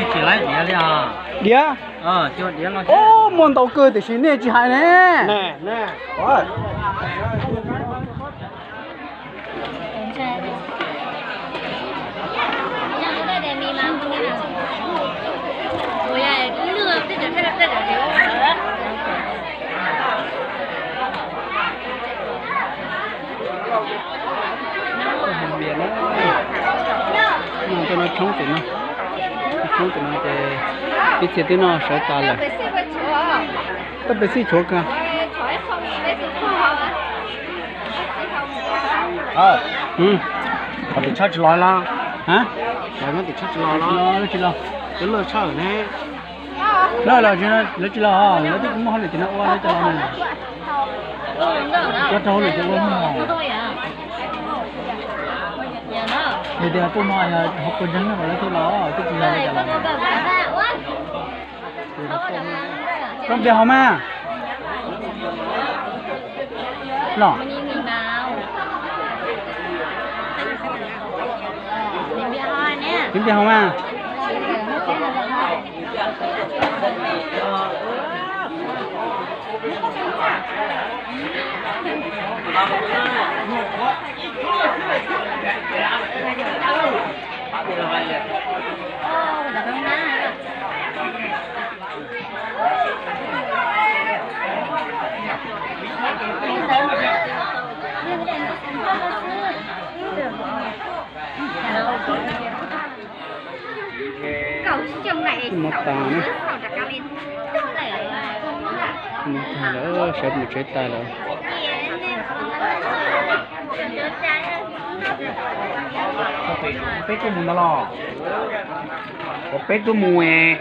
Tsis laib diav li os. Diav? Ub, muaj ntau kawg tiam sis nej tsis hais ne. Tej no tshoob tim no, tshoob tim no ces ib txhia twb noj sawv tas lawm. Tab peb xij tshuav kag. Tim tshaj tsis los los. Tim tshaj tsis los los. Lawv tsis los. Lawv tsis los, lawv twb muaj hauj lwm tim no ua lawv cov los. Cov rau hauj lwm cov ua hmo. Yog tias tuaj no yog hauv paus ntseeg no lawv thiaj los, twb tsis yog lawv cov los. Koj npias hauv mas. Los. Koj npias hauv mas. Mov tas na. Mov tas lawm, sawv mus tsev tas lawm. Peb tuaj mus ntag los? Ua peb tuaj mus es.